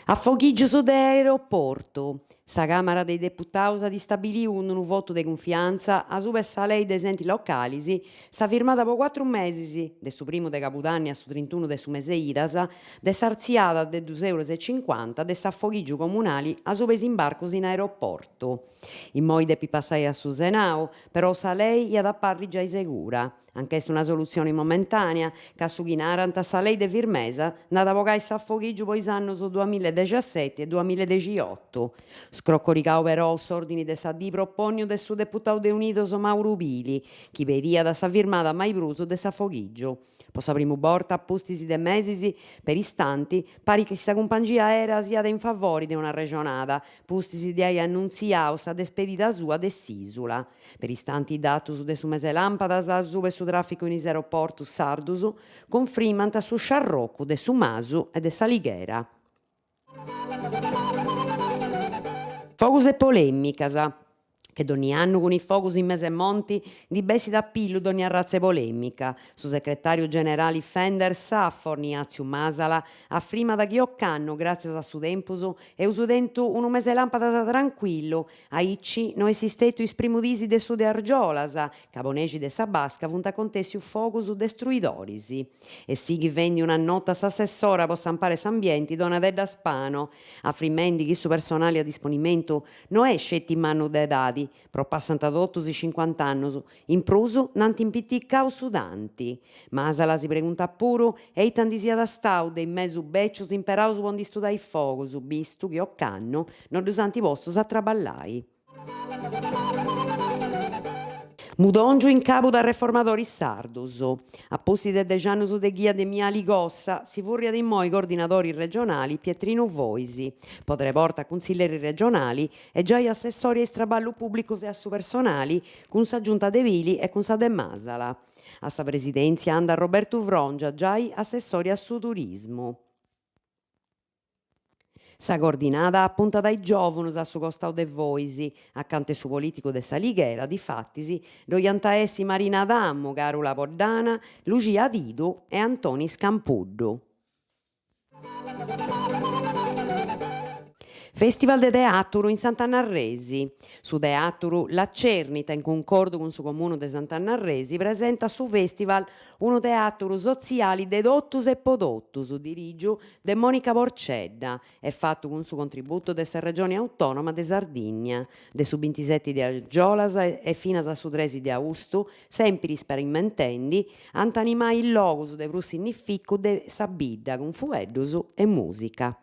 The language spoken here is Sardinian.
Afoghìgius de aeroportu. Sa Càmara de is Deputaus at istabiliu cun unu votu de cunfiantza asuba 'e sa lei de is entis localis sa firmada po cuatru mesis, de su primu de cabudanni a su trintunu de su mes e idas, de s'artziada de dus euros e cincuanta de s'afoghìgiu comunali asuba 'e is imbarcus in aeroportu. Immoi depit passai a su Senau, però sa lei iat a parri giai segura. Anca est una solutzioni momentànea, ca su chi narant sa lei de firmesa nd'at a bogai s'afoghìgiu po is annus duamilla e dexaseti e duamilla e dexiotu. Scrocorigau però s'òrdini de sa dì propònniu de su deputau de Unidos Mauru Pili, chi pediat sa firmada mai prus de s'afoghìgiu. Po sa primu borta a pustis de mesis, peristanti, parit chi sa cumpangia aerea siat in favori de un'arrexonada, pustis de ai annuntziau sa despedida sua de s'ìsula. Peristanti is datus de su mese làmpadas asuba 'e su tràficu in is aeroportus sardus cunfrimant su sciarrocu de Su Masu e de S'Alighera. Fogus e polèmicas. Che donni annu cun is fogus in mes'e monti ndi bessit a pillu donni arratza 'e polèmica. Su secretàriu generali Fender Safor, Niàtziu Masala, afrimat chi ocannu, gràtzias a su tempus, eus tentu unu mese làmpadas trancuillu Aici no est stetiu is primu dis de su de argiolas, ca po nexi de sa basca funt acontèssius fogus destruidoris. E sighit fendi una nota s'assessora po s'amparu 'e s'ambienti Donatedda Spano, afrimendi chi su personali a disponimentu no est sceti mannu de edadi, propassant totus is cincuant'annus, In prus nd'ant impiticau su tanti. Masala si preguntat puru e ita ndi siat stau de is mezus becius imperaus po ndi studai is fogus, bistu chi ocannu no ddus ant postus a traballai. Mudòngiu in cabu de Arreformadoris Sardus. A pustis de dex'annus de ghia de Miali Cossa, si furriat immoi coordinadori regionali Pietrinu Fois, po tres bortas cunsilleri regionali e giai assessori a is traballus pùblicus e a su personali cun sa giunta de Pili e cun sa de Masala. A sa presidèntzia andat Robertu Frongia, giai assessori a su turismu. Sa coordinada apuntat a is giòvunus a su costau de Fois, acanta 'e su polìticu de S'Alighera, difatis, ddoi ant a essi Marina Adamo, Càrula Poddana, Lucia Tidu e Antoni Scampuddu. Festival de teàturu in Sant'Anna Arresi. Su teàturu La Cernita, in cuncordu cun su Comunu de Sant'Anna Arresi, presentat su festival Unu teàturu sotziali de totus e po totus, dirìgiu de Monica Porcedda e fatu cun su contributu de sa Regioni Autònoma de Sardìnnia. De su bintiseti de argiolas e finas a su tresi de austu, sèmpiri isperimentendi, ant animai is logus de prus sinnificu de sa bidda cun fueddus e mùsica.